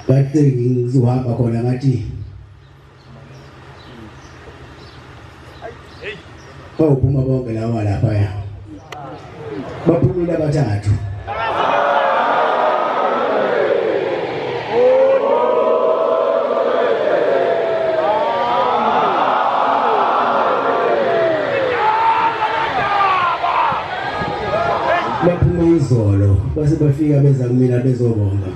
Ngathi ngizohamba khona ngathi bawuphuma bonke lawa laphaya baphumile abathathu. Baphume izolo base bafika beza kumina bezobonga.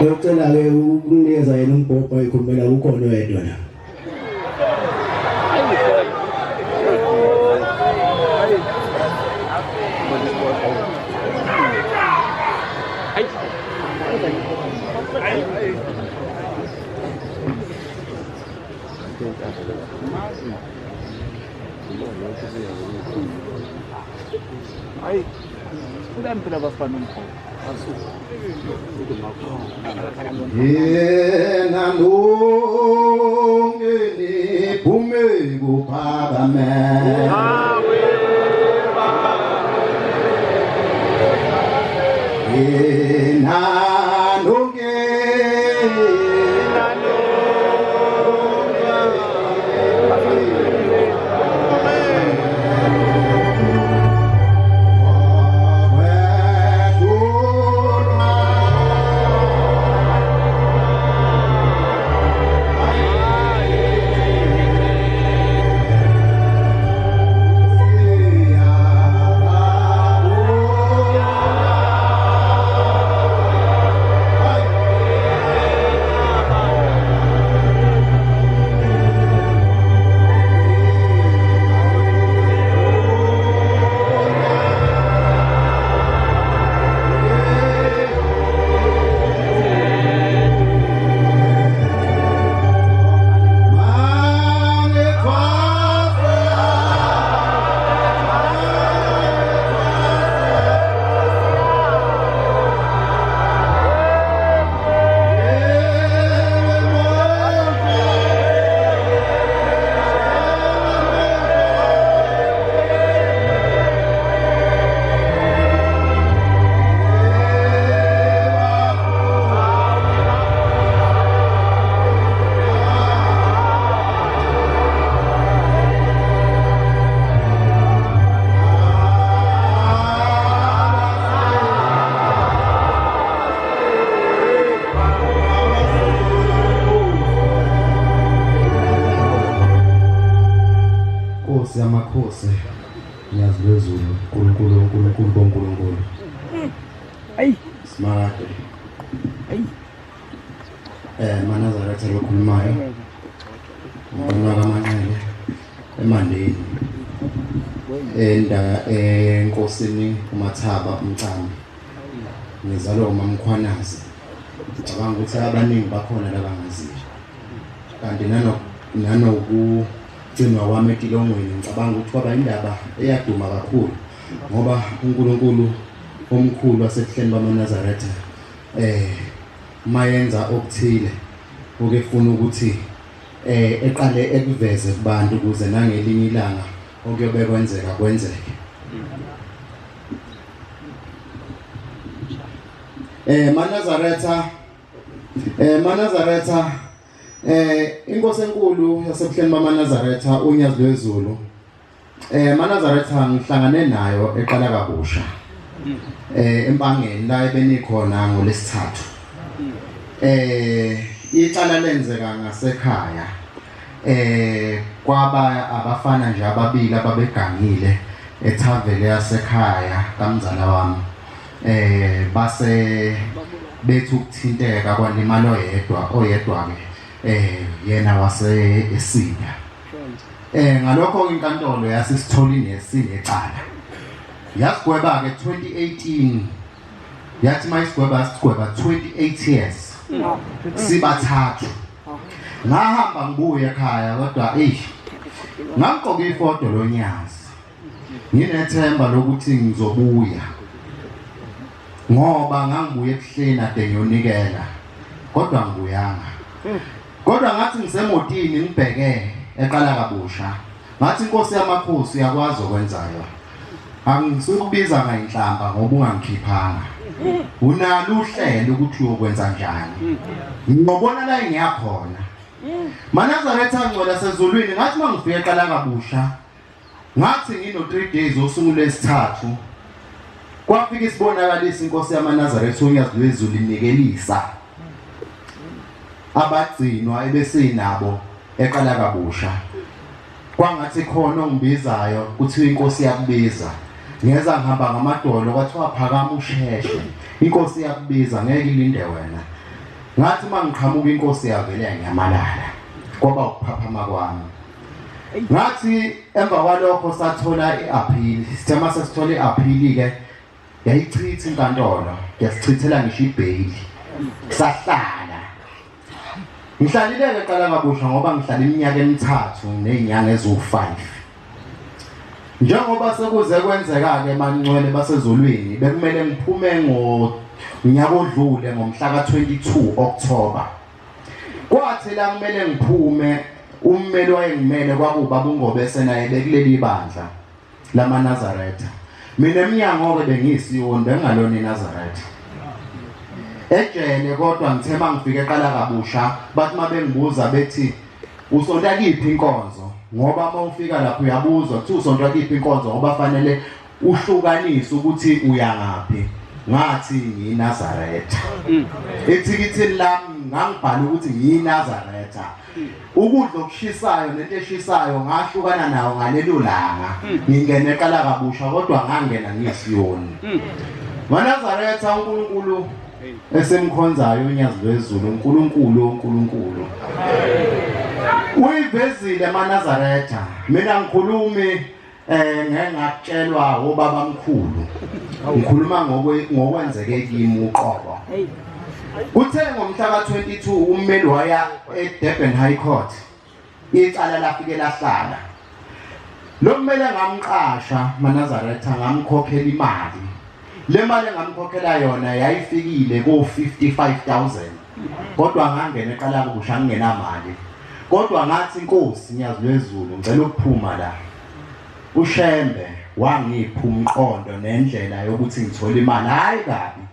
Ngiyocela-ke ukunikeza yena umbhobho ayikhulumela kukhona oyedwa la. Hayi, ulami phela abafana umkhulu. Yena nonke niphume kuphakame. Yena nonke Nkosi yamakhosi nyazi lwezulu uNkulunkulu uNkulunkulu boNkulunkulu. Ayi, Simakade. ayi. MaNazaretha lokhulumayo. Umntwana kaManqele eMandeni. Enda enkosini uMathaba uMcambi. Ngizalwa uMamkhwanazi. Ngicabanga ukuthi abaningi bakhona labangaziyo. Kanti nanokugcinwa kwami etilongweni ngicabanga ukuthi kwaba indaba eyaduma kakhulu ngoba uNkulunkulu omkhulu wasebuhleni bamaNazaretha mayenza okuthile ukefuna ukuthi eqale ekuveze kubantu ukuze nangelinye ilanga okuyobe kwenzeka kwenzeke. MaNazaretha MaNazaretha inkosi enkulu yasebuhleni bamaNazaretha uNyazi lwezulu. MaNazaretha ngihlangane nayo eqala kabusha. Empangeni la ebenikhona ngolesithathu. Icala lenzeka ngasekhaya. Kwaba abafana nje ababili ababegangile ethavele yasekhaya kamzala wami. Base bethi ukuthinteka kwalimala oyedwa oyedwa ke yena wase esinda. Ngalokho inkantolo yasisithola inecala. Yasigweba ke 2018 yathi mayisigweba yasigweba 28 years. Sibathathu. Ngahamba ngibuye ekhaya kodwa eish ngangigqoke ifodo lonyazi. Nginethemba lokuthi ngizobuya. Ngoba ngangibuye ebuhleni ade ngiyonikela kodwa ngibuyanga. Kodwa ngathi ngisemotini ngibheke eqala kabusha. Ngathi inkosi yamakhosi uyakwazi okwenzayo. Angisukubiza ngayinhlamba ngoba ungangikhiphanga. Unalo uhlelo ukuthi uyokwenza njani. Ngiyobona la engiyakhona. Manazaretha ngcwele sezulwini ngathi mangifika eqala kabusha Ngathi ngino 3 days osuku lwesithathu kwafika isibonakaliso inkosi yamaNazaretha unyazi lwezulu inikelisa abagcinwa ebesinabo eqala kabusha kwangathi khona ongibizayo kuthiwa inkosi yakubiza ngeza ngihamba ngamadolo kwathiwa phakama usheshe inkosi yakubiza ngeke ilinde wena ngathi uma ngiqhamuka inkosi yavele yanyamalala kwaba ukuphaphama kwami Ngathi emva kwalokho sathola i-appeal. Sithe uma sesithola i-appeal-ke yayichitha inkantolo, yasichithela ngisho ibheyili. Sahlala. Ngihlalile-ke qala kabusha ngoba ngihlala iminyaka emithathu ney'nyanga eziwu-5. Njengoba sekuze kwenzeka-ke mancwele basezulwini bekumele ngiphume ngonyaka odlule ngomhla ka-22 October. Kwathi la kumele ngiphume ummeli wayengimele kwakubaba uNgobese naye bekuleli bandla lamaNazaretha. Mina emnyango-ke bengiyisiyoni bengingalona iNazaretha. Ejele kodwa ngithe uma ngifike eqala kabusha bathi uma bengibuza bethi usonta kiphi inkonzo ngoba uma ufika lapho uyabuzwa kuthiwa usonta kiphi inkonzo ngoba fanele uhlukanise ukuthi uya ngaphi ngathi ngiyiNazaretha ethikithini lami ngangibhala ukuthi ngiyiNazaretha ukudla okushisayo nento eshisayo ngahlukana nawo ngalelo langa ngingene eqala kabusha kodwa ngangena ngiyisiyoni maNazaretha uNkulunkulu esimkhonzayo unyazi lwezulu uNkulunkulu uNkulunkulu uyivezile maNazaretha mina ngikhulumi Eh ngeke ngakutshelwa obaba mkhulu. Ngikhuluma ngokwenzeke kimi uqobo. Kuthe ngomhla ka-22 ummeli waya eDurban High Court. Icala lafike lahlala. Lo mmeli ngamqasha maNazaretha ngamkhokhela imali. Le mali engamkhokhela yona yayifikile ko-55,000. Kodwa ngangena eqala kusha ngingenamali. Kodwa ngathi inkosi nyazi lwezulu ngicela ukuphuma la. UShembe wangipha umqondo nendlela yokuthi ngithole imali hayi kabi.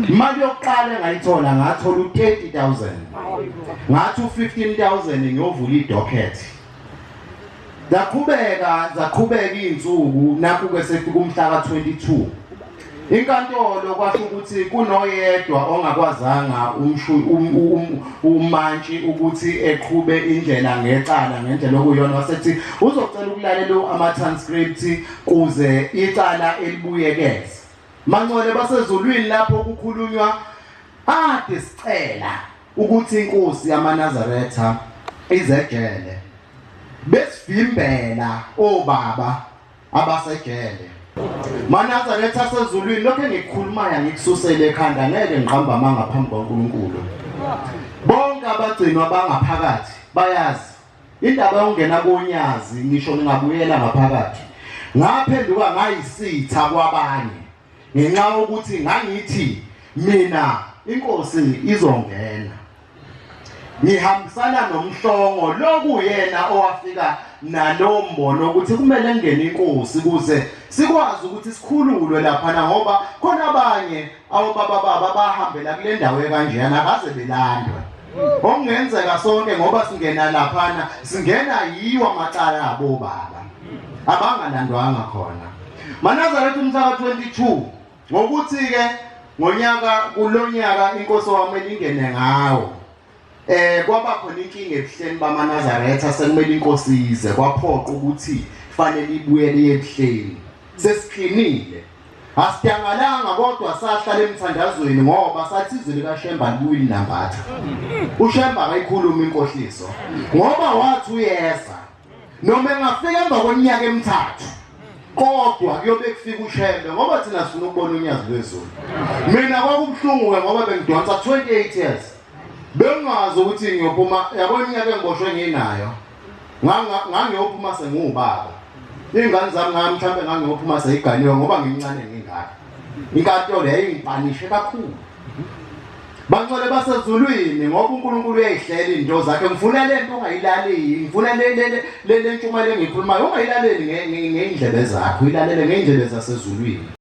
Imali yokuqala engayithola ngathola u30000. Ngathi u15000 ngiyovula idocket. Zaqhubeka zaqhubeka izinsuku nakhu ke sefika umhla ka-22. Inkantolo kwasho ukuthi kunoyedwa ongakwazanga umshu umantshi ukuthi eqhube indlela ngecala ngendlela okuyona wasethi uzocela ukulalela ama-transcript kuze icala elibuyekeze. Mancwele basezulwini lapho kukhulunywa ade sicela ukuthi inkosi yamaNazaretha izejele besivimbela obaba abasejele MaNazaretha asezulwini lokho engikukhulumayo angikususele ekhanda ngeke ngiqamba amanga phambi kwaNkulunkulu bonke abagcinwa bangaphakathi bayazi indaba yokungena konyazi ngisho ningabuyela ngaphakathi ngaphenduka ngayisitha kwabanye ngenxa yokuthi ngangithi mina inkosi izongena ngihambisana nomhlongo lokuyena owafika nalo mbono ukuthi kumele ngene inkosi ukuze sikwazi ukuthi sikhululwe lapha ngoba khona abanye awobaba baba bahambela kule ndawo ekanjena akaze belandwe okungenzeka sonke ngoba singena laphana singena yiwo amacala abo baba abangalandwanga khona MaNazaretha umhla ka-22 ngokuthi-ke ngonyaka kulonyaka inkosi wamele ingene ngawo eh kwaba khona inkinga ebuhleni bamaNazaretha sekumele inkosi ize kwaphoqa ukuthi fanele ibuyele ebuhleni sesiklinile asidangalanga kodwa sahlala emthandazweni ngoba sathi izwi likaShemba libuye linambatha uShemba akayikhuluma inkohliso ngoba wathi uyeza noma engafika emva kweminyaka emithathu kodwa kuyobe kufika uShembe ngoba thina sifuna ukubona unyazi lwezulu mina kwakubuhlungu-ke ngoba bengidonsa 28 years bengingazi ukuthi ngiyophuma yabo iminyaka engiboshwe nginayo ngangiyophuma sengiwubaba iy'ngane zami ngami mhlawumbe ngangiyophuma seyiganiwe ngoba ngimncane ngingaka inkantolo yayingipanishe kakhulu. Bangcwele basezulwini ngoba uNkulunkulu uyayihlela izinto zakhe. Ngifuna lento ungayilaleli, ngifuna le le le le ntshumayelo engiyikhulumayo ungayilaleli ngeindlebe zakho, uyilalele ngeindlebe zasezulwini.